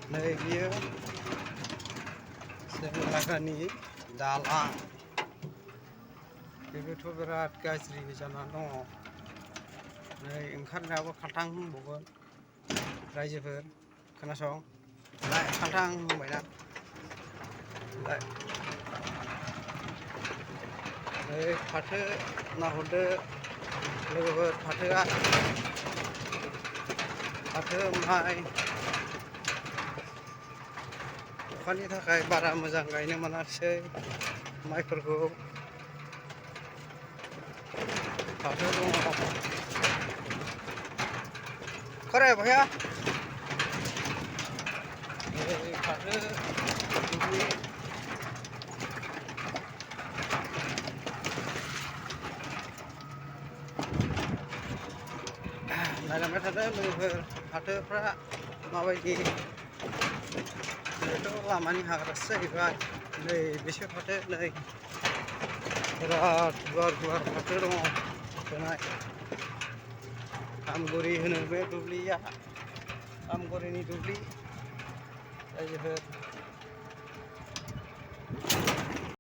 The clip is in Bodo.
नै बियो जों लागोनि दालां बेबोथ' बिराद गाज्रि जानानै दङ। नै ओंखारनायाबो खाल्थां बुंबावगोन रायजोफोर खोनासं लाय खाल्थां बुंबायना लाय नै फाथो नाहरदो लोगोफोर फाथो माइ अखानि थाखाय बारा मोजां गायनो मोनासै माइफोरखौ फाथो दङ खरे भैया फाथो दुब्लि नायलांबाय थादो लोगोफोर फाथोफ्रा माबायदि बेथ' लामानि हाग्रासो जाहैबाय नै बेसो फाथो नै बिराद गुवार गुवार फाथो दङ फोनाय आमगुरि होनो बे दुब्लिया आमगुरिनि दुब्लि रायजोफोर